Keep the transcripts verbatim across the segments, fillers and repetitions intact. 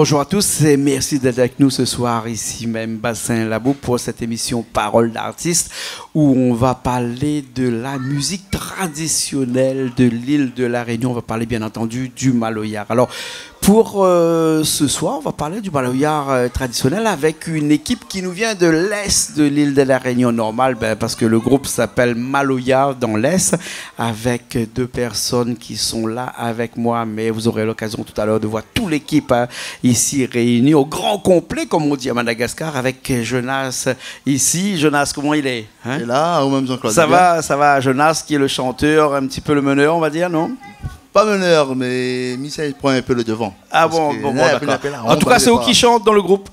Bonjour à tous et merci d'être avec nous ce soir ici même, Bassin Labou, pour cette émission Parole d'artiste, où on va parler de la musique traditionnelle de l'île de la Réunion. On va parler bien entendu du maloya. Alors, pour, euh, ce soir, on va parler du maloya, euh, traditionnel avec une équipe qui nous vient de l'est de l'île de la Réunion. Normal, ben, parce que le groupe s'appelle Maloya dans l'Est, avec deux personnes qui sont là avec moi, mais vous aurez l'occasion tout à l'heure de voir toute l'équipe, hein, ici réunie au grand complet, comme on dit à Madagascar, avec Jonas ici. Jonas, comment il est, hein ? Et là, ou même Jean-Claude, ça va, Jonas, qui est le chanteur, un petit peu le meneur, on va dire, non ? Pas meneur, mais mi sèy pran un peu le devant. Ah bon, bon, d'accord. En tout cas, c'est vous qui chante dans le groupe.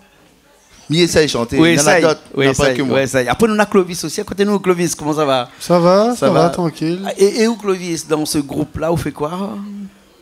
Mi éséy shanté, néna dot, néna pa ke moin. Apré, nou néna Clovis osi. A koté nou, Clovis, koman sa va ? Sa va, sa va, trankil. É, é ou, Clovis, dan se group-la, ou fé koi ?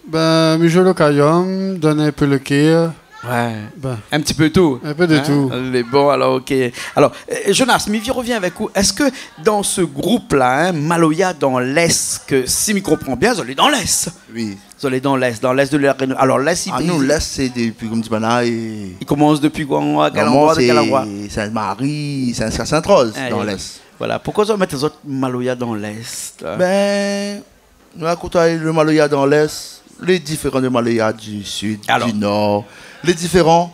Ben, mi zoué lo kayom, donn in pé lo kèr. Ouais. Ben. In ti pé tout. In pé de tout. Lé bon, alor, OK. Alor, euh, Jonas, mi revien avèk ou. Èske dan se group-la, hein, Maloya dan l'Est, ke si mi konpran bien, zot lé dan l'Est. Oui. Zot lé dan l'Est, dan l'Est de la Réunion. Alor, l'Est, i... Ah, nou, l'Est, sé dépi, konm di banna, i komans dépi koi, a kèl androi, de kèl androi ? Sainte-Marie, Saint-, Sainte-Rose, dan l'Est. Voilà. Poukoi zot i mèt zot maloya dan l'Est, hein ? Ben, nou la kotoiy lo maloya dan l'Est, lé diféran de maloya du Sud, du Nord, lé diféran,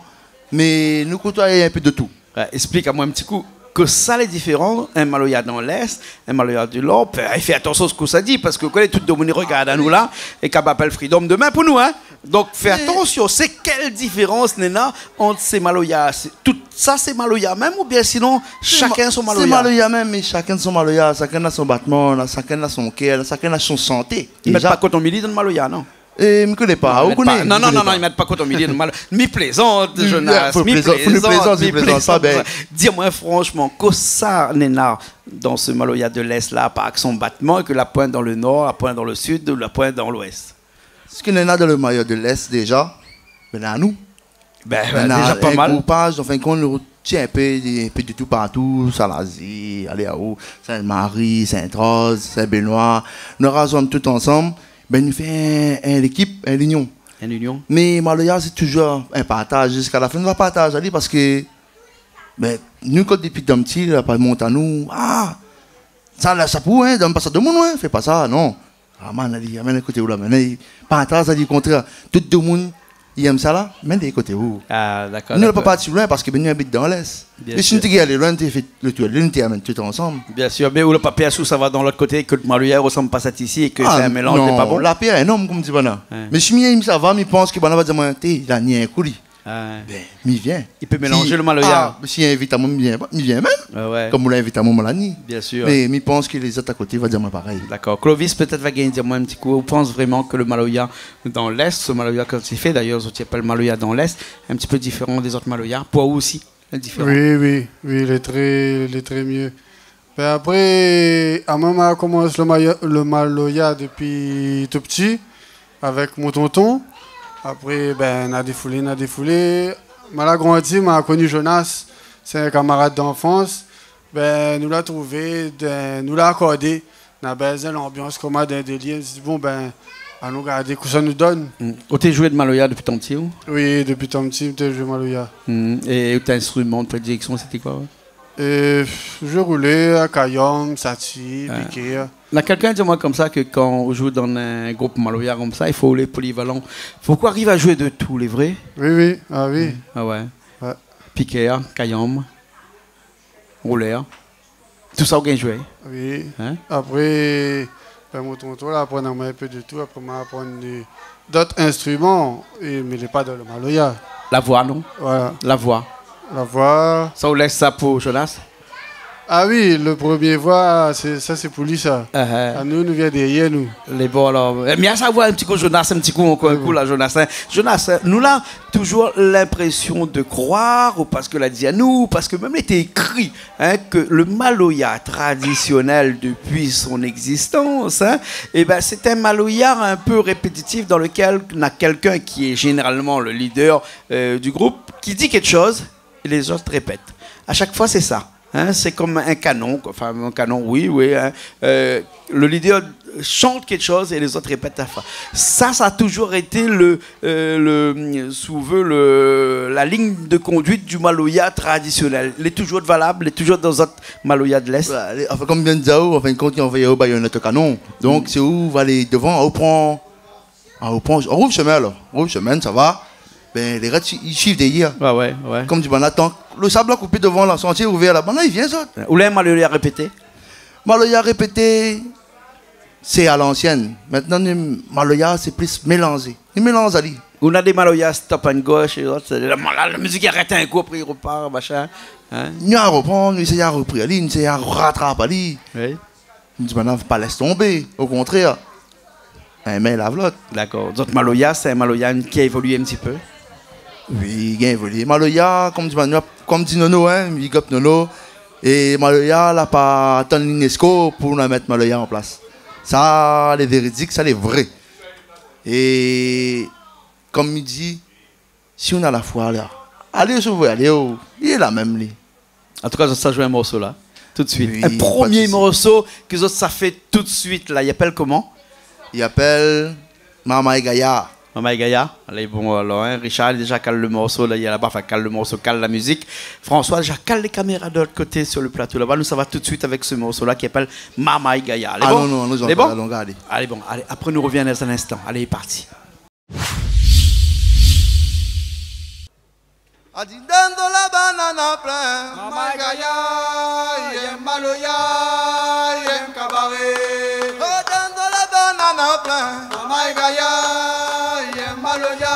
mé nou kotoiy in pé de tout. Ouais, èksplik amoin in ti kou, kosa lé diféran, in maloya dan l'Est, in maloya du Nord, ben, i fé atansion sak zot i di, parske kan tout domoun i rogard anou la, é k'ap apèl Freedom domin pou nou, hein. Donk, fé atansion, sé kèl diférans néna ant sé maloya ? Sé, tout sa sé maloya mèm, oubien sinon, shakinn son maloya ? Sé maloya mèm, mé shakinn son maloya, shakinn na son batman, shakinn na son kèr, shakinn na son santé. I mèt pa koton mili dan maloya, non ? É, mi koné pa. Non, ou koné, non, non, i mèt pa koton mili dan maloya. Mi plézant, Jonas, mi plézant, mi plézant pa, ben. Di amoin fransman, kosa néna dan se maloya de l'Est la, par ègzanp, son batman, ke la poin dan le Nord, la poin dan le Sud, ou la poin dan l'Ouest ? Sak néna dan le maloya de l'Est, déza, ben, néna nou. Ben, néna déza pa mal. In groupaz, anfin, kan nou tien in pé, in pé de tout partou, Salazie, alé aou, Sainte-Marie, Sainte-Rose, Saint-Benoît, nou rasanm tout ansanm, ben, nou fé in, in lékip, in linion. In linion. Mé maloya, sé touzour in partaz, ziska la fin, nou va partaz ali, parske, ben, nou, kan dépi tan pti, la pa mont anou, ah, sa la, sa pou, hein, donn pa sa domoun, hein, fé pa sa, non. Ah, man, ali, amenn koté ou la, man, ali, partaz ali, o kontrèr, tout domoun i èm sa la, amenn koté ou. Ah, dakor, dakor. Nou la pa parti loin, parske, ben, nou abit dan l'Est. Bien sir. Mé si nou té alé loin, té fé lo tour, nou té amenn tout ansanm. Bien sir, mé ou la pa pèr si ou sava dan lot koté, ke lo maloya i rosanm pa sat isi, é ke sé in mélanz, sé pa bon ? Ah, non, la pèr, non, konm di banna. Ouais. Mé si mi, mi sava, mi pans ke banna va di amoin, té, la ni in kou li. Ah. Ben, mi vien. I pé mélanz lo maloya. Ah, si i invit amoin, mi vien, mi vien mèm. Ouais, ouais. Konm ou la invit amoin, moin la ni. Bien sir. Mé mi pans ke lézot a koté va di amoin parèy. Dakor. Clovis, pétèt, va gingn di amoin in ti kou, ou pans vréman ke lo maloya dan l'Est, se maloya ke zot i fé, dayèr, zot i apèl maloya dan l'Est, in ti pé diféran dé zot maloya, pou ou osi, lé diféran ? Oui, oui, oui, lé trè, lé trè myé. Ben, apré, amoin, ma komans lo maya-, lo maloya dépi tou pti, avèk mon tonton. Apré, ben, na défoulé, na défoulé. Ma la grandi, ma koni Jonas, sé in kamarad d'anfans. Ben, nou la trouvé, ben, nou la akordé, na bézoin lanbians, koman, dé, dé lien, di, bon, ben, anon gardé kosa nou donn. Hmm. Ou té zoué de maloya dépi tan pti, ou ? Oui, dépi tan pti, mi té zoué maloya. Hmm. É out instriman de prédiléksion, sété koi, ouais ? Euh, pff, mi zoué roulèr, kayom, sati, pikèr. Na kèlkin i di amoin konmsa ke kan ou zoué dan in group maloya konmsa, i fo ou lé polivalan. Fo ou ariv a zoué de tout, lé vré ? Oui, oui, ah oui. Ah ouais. Ouais. Pikèr, kayom, roulèr. Tout sa ou gingn zoué ? Oui. Hein ? Apré, ben, mon tonton la aprann amoin in pé de tout. Apré, ma aprann dé, dot instriman, é, mé lé pa dan lo maloya. La voi, non ? Voilà. La voi. La voi. Sa, ou lès sa pou Jonas ? Ah oui, lo promié voi, sé, sa sé pou li, sa. Ah, ah. Anou, nou vien dèrièr, nou. Lé bon, alor. Eh, mi sa voi in ti kou Jonas, in ti kou ankor, in kou la, Jonas, hein. Jonas, hein, nou la, touzour linprésion de kroir, ou parske la di anou, ou parske mèm lété ékri, hein, ke lo maloya tradisionèl, dépi son égzistans, hein, é ben, sé in maloya in pé répétitif dan lekèl na kèlkin ki lé zénéralman lo lidèr, euh, du group, ki di kékshoz, é lézot i répèt. A shak foi, sé sa. Hein, c'est comme un canon, quoi. Enfin, un canon, oui, oui, hein. Euh, le leader chante quelque chose et les autres répètent à fond. Ça, ça a toujours été le, euh, le, si on veut, le, la ligne de conduite du maloya traditionnel. Il est toujours valable, il est toujours dans votre maloya de l'Est. Ouais, lé, anfin, konm mi vien di aou, an fin de kont, i anvoy aou bay in ot kanon. Donk, sé ou va alé dovan, ou pran, ou pran, ou rouv shemin, alor. Ou rouv shemin, sa va. Bin, lé rès, i suiv dèryèr. Ouais, ouais, ouais. Konm di banna, tan ke lo sab la koupé dovan, la, santié ouvèr laba, banna i vien, sa. Ou lé maloya répété ? Maloya répété, sé a lansièn. Mintnan, nou, maloya, sé plis mélanzé. Nou mélanz ali. Ou na dé maloya stop and go, sé lot, sé la, la, la mizik i arèt in kou, apré i ropar, machin. Hein ? Nou la ropran, nou éséy a ropran ali, nou éséy a ratrap ali. Oui. Nou di, banna, pa lès tonbé, o kontrèr. In min i lav lot. Dakor. Donk, maloya, sé in maloya ki la évolié in ti pé ? Oui, li la évolié. Maloya, konm di banna, konm di Nono, hein, big up Nono. É maloya, la pa atann l'UNESCO pou nou mèt maloya an plas. Sa, lé véridik, sa, lé vré. É konm mi di, si ou na la foi la, alé si ou vé alé, oh, li lé la mèm, li. An tou ka, zot sa zoué in morso la, tout de suite. Oui, pa de sousi. In promié morso ke zot sa fé tout de suite la, i apèl koman ? I apèl Marmay Gayar. Marmay Gayar. Alé, bon, alor, hein, Richard la déza kal lo morso la, li lé laba, anfin, kal lo morso, kal la mizik. François la déza kal lé kaméra de lot koté sur le plateau laba. Nou sava tout de suite avèk se morso la ki apèl Marmay Gayar. Alé, ah bon ? Non, non, nou, alé, bon ? Alé, alé. Alé, bon, alé, apré nou rovien dan in instan. Alé, parti. A di, done do la banana plin. Marmay Gayar, i yèm maloya, i yèm kabaré. Oh, done do la banana plin. Marmay Gayar, i yèm maloya,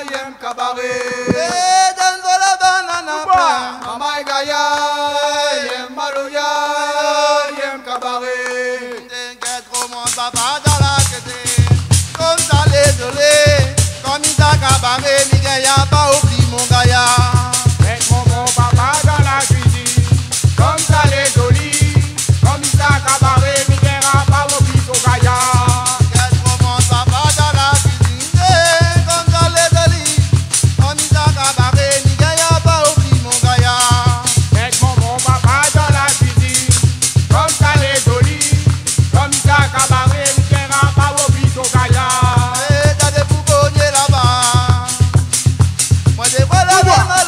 i yèm kabaré. Eh, done do la banana plin. Marmay Gayar, i yèm maloya, i yèm kabaré. Té gèt koman papa dan la kété, konmsa lé zolé, konm i sa kabaré, mi gingn pa oubli mon gayar. Mèt mon, mon papa dan la kuizine, konmsa lé zoli, konm i sa kabaré, mi gingn pa oubli son gayar. Gèt koman papa dan la kuizine, konmsa lé zoli, konm i sa kabaré, mi gingn pa oubli mon gayar. Mèt mon, mon papa dan la kuizine, konmsa lé zoli, konm i sa kabaré, mi gingn pa oubli son gayar. Eh, gadé pou konyé laba. Moin, dé foi la, moin,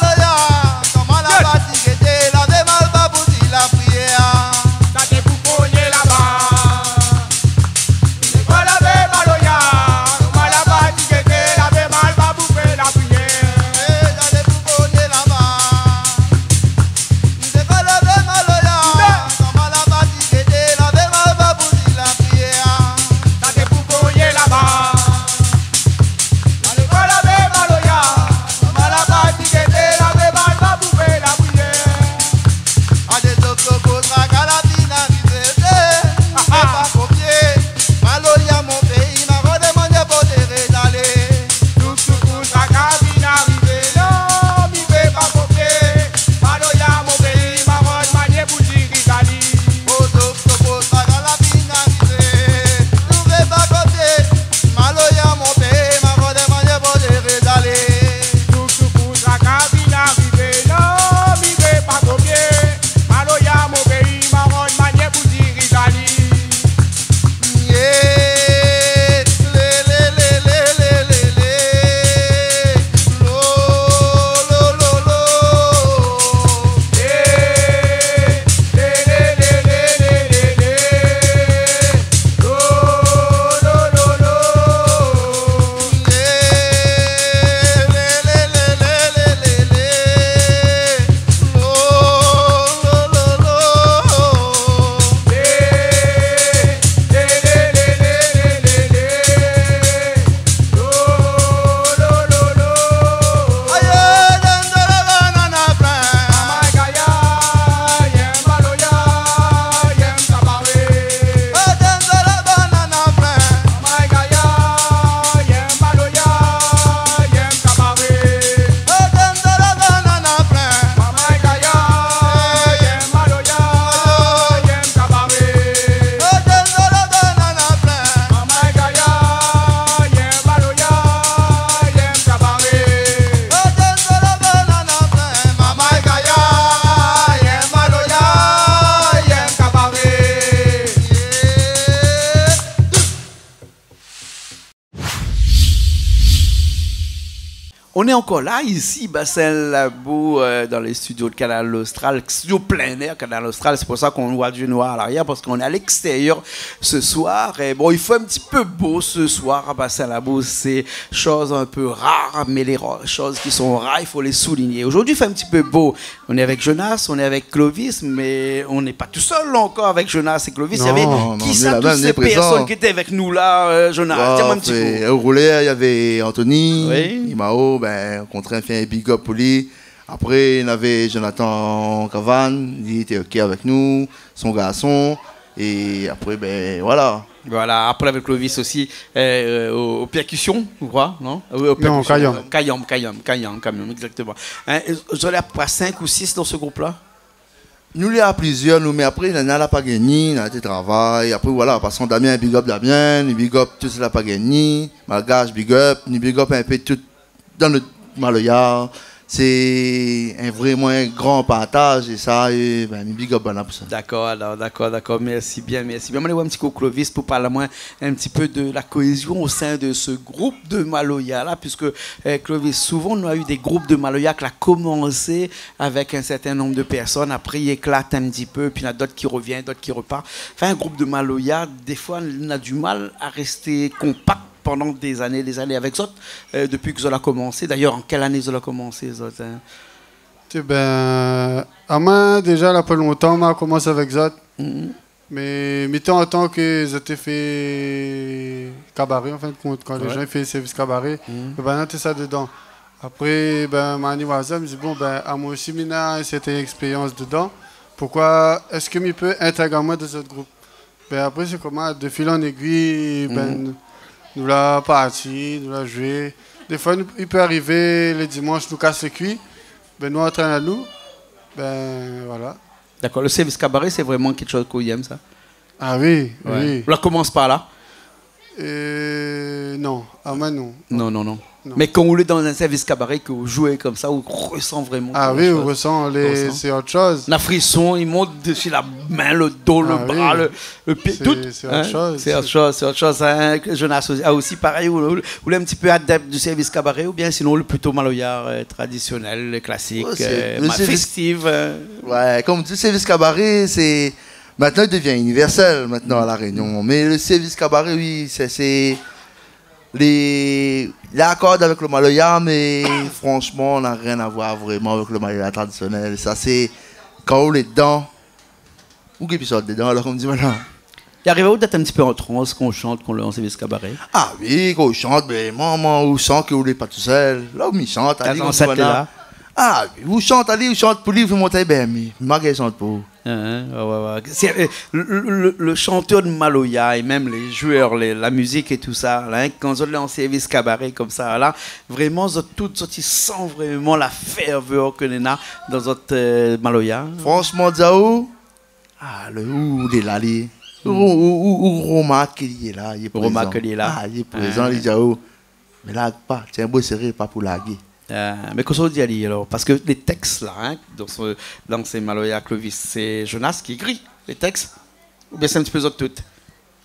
On est encore là, ici, Bassin Labou, euh, dans les studios de Kanal Austral, studio plein air Kanal Austral. C'est pour ça qu'on voit du noir à l'arrière, parce qu'on est à l'extérieur ce soir. Et bon, il fait un petit peu beau ce soir à Bassin Labou. C'est chose un peu rare, mais les ra-, choses qui sont rares, il faut les souligner. Aujourd'hui, il fait un petit peu beau. On est avec Jonas, on est avec Clovis, mais on n'est pas tout seul encore avec Jonas et Clovis. Il y avait, non, non, qui sont toutes ces personnes qui étaient avec nous là, euh, Jonas ? Dis-moi un petit peu. Au roulé, il y avait Anthony, Imao, ben, on renkontré, fé in big up pou li. Apré, navé Jonathan Cavane, li té OK avèk nou, son garson. É apré, ben, voilà. Voilà, apré avèk Clovis aussi, euh, aux, aux percussions, je crois, non ? Oui, aux percussions. Kayanm. Kayanm, kayanm, kayanm, kayanm, exactement. Hein, zot lé à peu près cinq ou six dans ce groupe-là ? Nou lé a plizièr, nou, mé apré, nana la pa gingn ni, nana té travay. Apré, voilà, an pasan Damien, big up Damien, ni big up tout la pa gingn ni, Malgash, big up, ni big up in pé tout dan nout maloya. Sé in, vréman in gran partaz, é sa, é, ben, ni big up banna pou sa. D'accord, alors, d'accord, d'accord. Merci bien, merci bien. M'a alé voir in ti kou Clovis pou parl amoin un petit peu de la cohésion au sein de ce groupe de maloya là, puisque, euh, Clovis, souvent, nou la u des groupes de maloya ki la komansé avèk un certain nombre de personnes, apré i éklat un petit peu, pi na d'ot ki revien, d'ot ki repar. Enfin, un groupe de maloya, défoi, na du mal à rester compact pendant des années, des années avèk zot, euh, depuis ke zot la komansé. D'ailleurs, en quelle année zot la komansé, zot, hein ? Té ben, amoin, déja, la pa lontan, ma la komans avèk zot. Mhm. Mé mi té antann ke zot té fé kabaré, an fin de kont, kan lé jan i fé sèrvis kabaré, ben, banna té sa dedan. Apré, ben, ma ni wazam, mi di, bon, ben, amoin osi, mi na in sèrtin ékspérians dedan. Poukoi èske mi pé intèg amoin dan zot group ? Ben, apré, sé koman, de fil en aiguille, ben, nou la parti, nou la zoué. Défoi, nou, i pé arivé, lé dimansh, nou kas le kui, ben, nou antrèn anou, ben, voilà. D'accord, le sèrvis kabaré, sé vréman kékshoz k'ou yèm, sa ? Ah oui, oui. Ou la komans par la ? Euh, non, amoin, non. Non, non, non. Non. Mé kan ou lé dan in sèrvis kabaré, ke ou zoué konmsa, ou resan vréman kèkshoz. Ah oui, ou resan, lé, sé ot shoz. Na frison, i mont desi la min, le do, le bra, le, le pié, tout, hein. Sé ot shoz. Sé ot shoz, sé ot shoz, hein. Jonas osi, ah, osi, parèy, ou, ou, ou lé in ti pé adèp du sèrvis kabaré, oubien sinon ou lé plito maloya, euh, tradisionèl, klasik, euh, festif, euh. Ouais, konm ou di, sèrvis kabaré, sé, mintnan, i devien inivèrsèl, mintnan, a La Rényon. Mé le sèrvis kabaré, oui, sé, sé, lé, lé akord avèk le maloya, mé fransman, na rien a voir vréman avèk le maloya tradisionèl. Sa, sé kan ou lé dedan, ou ki pi sort dedan, alor, konm di, voilà. I ariv aou d'èt in ti pé an trans kan ou shant, kan ou lé an sèrvis kabaré ? Ah oui, kan ou shant, ben, moman, ou san ke ou lé pa tousèl. La ou mi shant, ali, konm di, voilà. Ah, ou shant, ali, ou shant pou li, ou fé mont, ben, mi, ma gèl shant pou ou. Hein, ouais, ouais, ouais. C'est, euh, le, le, le, le chanteur de maloya et même les joueurs, les, la musique et tout ça, là, hein, kan zot lé an sèrvis kabaré konmsa, la, vréman, zot tout, zot i san vréman la fèrvèr ke néna dan zot, euh, maloya. Fransman, di aou, ah, le, ou lé la, li. Ou, ou, ou, ou romark ke li lé la, li lé prézan. Ou romark ke li lé la. Ah, li lé prézan, li di aou, mé larg pa, tienbo séré, pa pou largé. Euh, mé kosa ou di ali, alor ? Parske lé tèks la, hein, dan se, dan se maloya, Clovis, sé Jonas ki ékri lé tèks, oubien sé in ti pé zot tout ?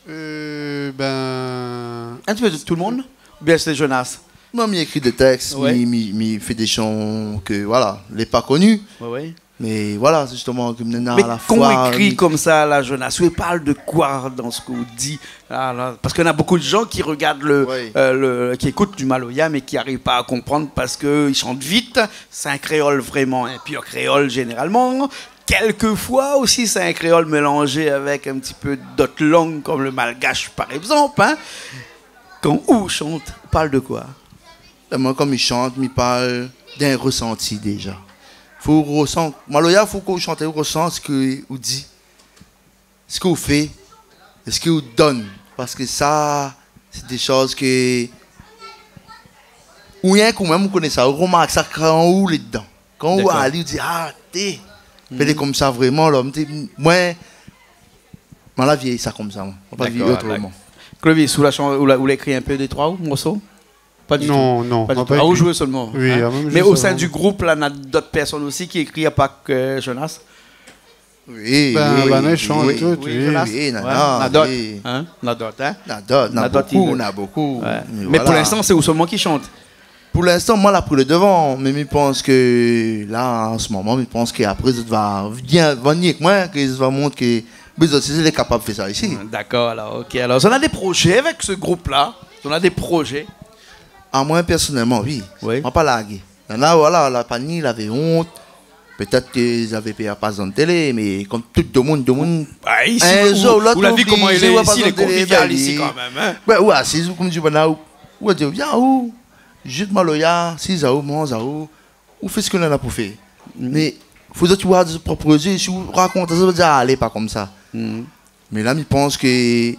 Euh, ben, in ti pé tout le moun, oubien sé Jonas ? Moin, mi ékri dé tèks, mi, mi, mi fé dé shanson ke, voilà, lé pa koni. Ouais, ouais. Mé voilà, sé zistoman ke mi néna a la foi... Mé kan ou ékri konmsa, la, Jonas, ou parl de koi dan se ke ou di, la, la ? Parske néna bonpé de jan ki regard le, euh, le, ki ékout du maloya, mé ki ariv pa a konprann parske i shant vit. Sé in kréol vréman, in pir kréol zénéralman. Kèlkefoi osi, sé in kréol mélanzé avèk in ti pé d'ot lang, konm le malgash, par égzanp, hein. Kan ou shant, ou parl de koi ? Ben, moin, kan mi shant, mi parl d'in resanti déja. Fo ou resan, maloya, fo ke ou shant, ou resan se ke ou di, se ke ou fé, é se ke ou donn. Parske sa, sé dé shoz ke ou rienk ou mèm ou koné sa, ou romark sa kan ou lé dedan. Kan ou ali, ou di, ah, té, fé lé konmsa vréman, la, mi té, moin, moin la vi sa konmsa, moin. Moin la pa vi otroman. D'accord, d'accord. Clovis, ou la shan-, ou la, ou la ékri in pé dé troi morso ? Pa du tou. Non, non, pa du tou. Ah, ou zoué solman, hein ? Oui, ah, moin mi zoué solman. Mé o sin du group, la, na d'ot pèrsone osi ki ékri, a pa ke Jonas ? Oui, ben, oui, ben, i shant tout, oui, oui, Jonas. Oui, na, na d'ot, hein ? Na d'ot, na bonpé, na bonpé. Ouais. Mé pou linstan, sé ou solman ki shant ? Pou linstan, moin la pri le devan, mé mi pans ke la, an se moman, mi pans ke apré, zot va vni, vni èk moin, ke zot va mont ke, bin, zot osi, zot lé kapab fé sa isi. Dakor, alor, OK. Alor, zot na dé projé avèk se group-la ? Zot na dé projé ? Amoin, pèrsonèlman, wi. Wi. Moin la pa largé. Néna, voilà, la pa ni, lavé ont. Pétèt ke zot lavé pèr pa zot télé, mé kom tout domoun, domoun, in zour ou lot, ou la vi oblizé, koman i lé isi, lé konvivial isi kanmèm, in. Wé, ou asiz, ou kom di, banna, ou, ou di, vien, ou, zis maloya, si zot i manz, zot i, ou fé sak ou néna pou fé. Mé fo zot i oi de zot prop zié, si ou rakont sa, zot i di, alé, pa komsa. Mé la, mi pans ke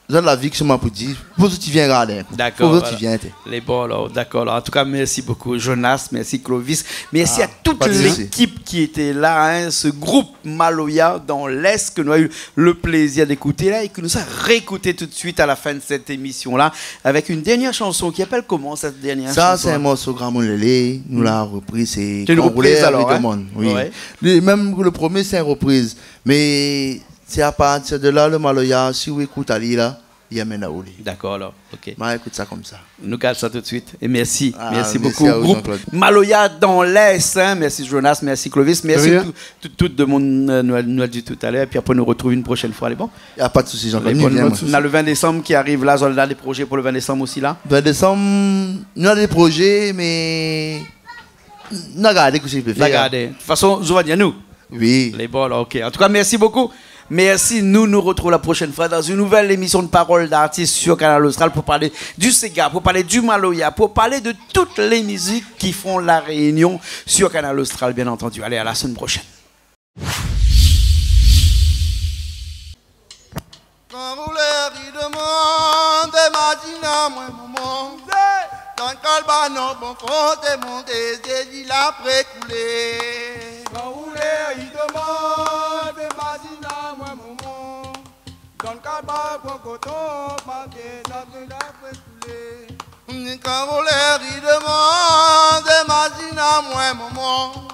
zot la vi ke sé moin pou di, fo zot i vien gard in kou. Dakor, fo zot i vien, té. Lé bon, alor, dakor, alor. An tou ka, mèrsi bokou, Jonas, mèrsi, Clovis, mèrsi a tout lékip ki lété la, in, se group Maloya dan Lès ke nou la u le plézir d'ékouté la é ke nou sa réékouté tout de suit a la fin de sèt émisyon-la avèk in dèrnièr shanson ki apèl koman, sèt dèrnièr shanson ? Sa, sé in morso Gramoun Lélé, nou la repri, sé Kan roulèr i domann. Sé in repriz, alor, in ? Wi. Wé. Li mèm, le promié, sé in repriz. Mé sé a partir de la, le maloya, si ou ékout ali la, li amenn aou li. Dakor, alor, OK. Ma ékout sa komsa. Nou gard sa tout de suit. É mèrsi, mèrsi bokou. A, mèrsi a ou, Jean-Claude. Group Maloya dan Lès, in. Mèrsi Jonas, mèrsi Clovis, mèrsi tout, tout, tout domoun, euh, nou, nou la di talèr. Épi apré, nou retrouv in proshèn foi, lé bon ? Na pa de sousi, Jean-Claude. Lé bon, nou vien, moin. Na le vin désanm ki ariv la, zot na dé projé pou le vin désanm osi la ? Vin désanm, nou na dé projé, mé nou va gardé kosa i pé fé, in. Nou va gardé. De tout fason, zot va di anou. Wi. Lé bon, alor, OK. An tou ka, mèrsi bokou. Mèrsi. Nou, nou retrouv la proshèn foi dan in nouvèl émisyon de Parole d'artiste sur Kanal Austral pou parl du séga, pou parl du maloya, pou parl de tout lé mizik ki fé La Rényon sur Kanal Austral, bien antandi. Alé, a la semèn proshèn. Kan roulèr i domann, mazine amoin momon. Dan kalba non bon fon, té mon dézir li la pré koulé. Kan roulèr i domann, mazine amoin momon. Dan kalba bon koton, mazine amoin la pré koulé. Ni kan roulèr i domann, mazine amoin momon.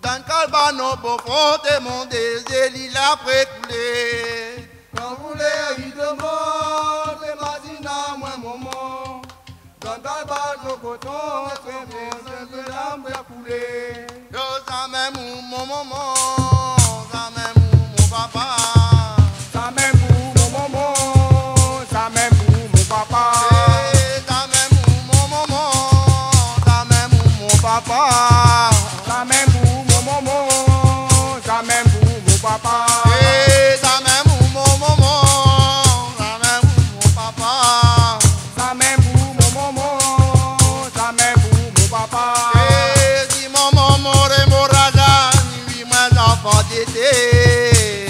Dan kalba non bon fon, té mon dézir li la pré koulé. Kan roulèr i domann, mazine amoin momon. Dan kalba non koton, té mon dézir li la pré koulé. Yo, sa mèm ou mon momon, sa mèm ou mon papa. Sa mèm ou mon momon, sa mèm ou mon papa. É, sa mèm ou mon momon, sa mèm ou mon papa. Sa mèm ou mon momon, sa mèm ou mon papa. É, sa mèm ou mon momon, sa mèm ou mon papa. Sa mèm pou mon momon, sa mèm pou mon papa. É, si mon momon lé mor, la di, wi, moin zanfan tété.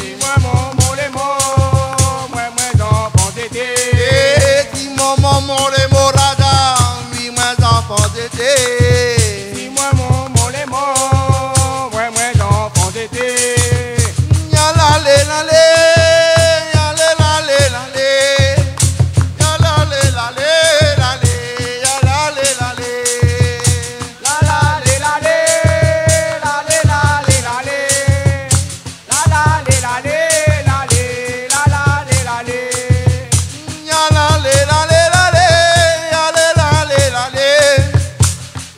Si mon momon lé mor, moin, moin zanfan tété. É, si mon momon lé mor, la di, wi, moin zanfan tété. Si mon momon lé mor, moin, moin zanfan tété. Ya lalé, lalé, ya lé, lalé, lalé. Ya lalé, lalé, lalé, ya lalé, lalé. La lalé, lalé, lalé, lalé, lalé. La lalé, lalé, lalé, la lalé, lalé. Ya lalé, lalé, lalé, ya lé, lalé, lalé.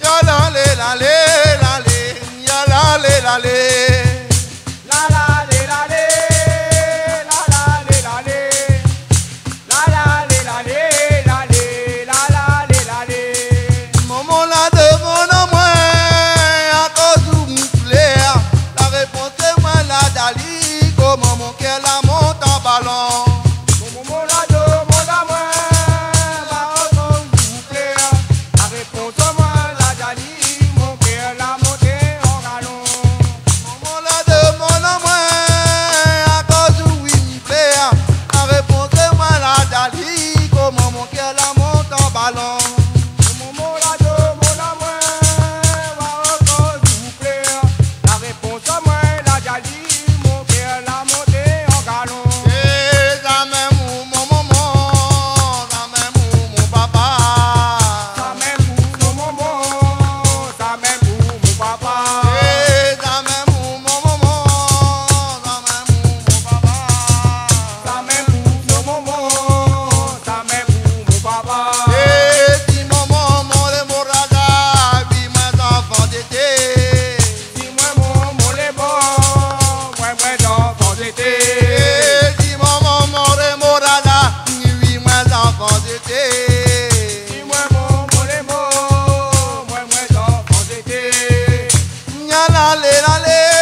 Ya lalé, lalé, lalé, ya lalé, lalé. La lalé, lalé, la lalé, lalé. La lalé, lalé, lalé, la lalé, lalé. Momon la domann amoin, akoz ou plèr. La répons moin la di ali, koman mon kèr la mont an balon. Mon momon la domann amoin, akoz ou plèr. La répons moin la di ali, mon kèr la mont an balon. Alé,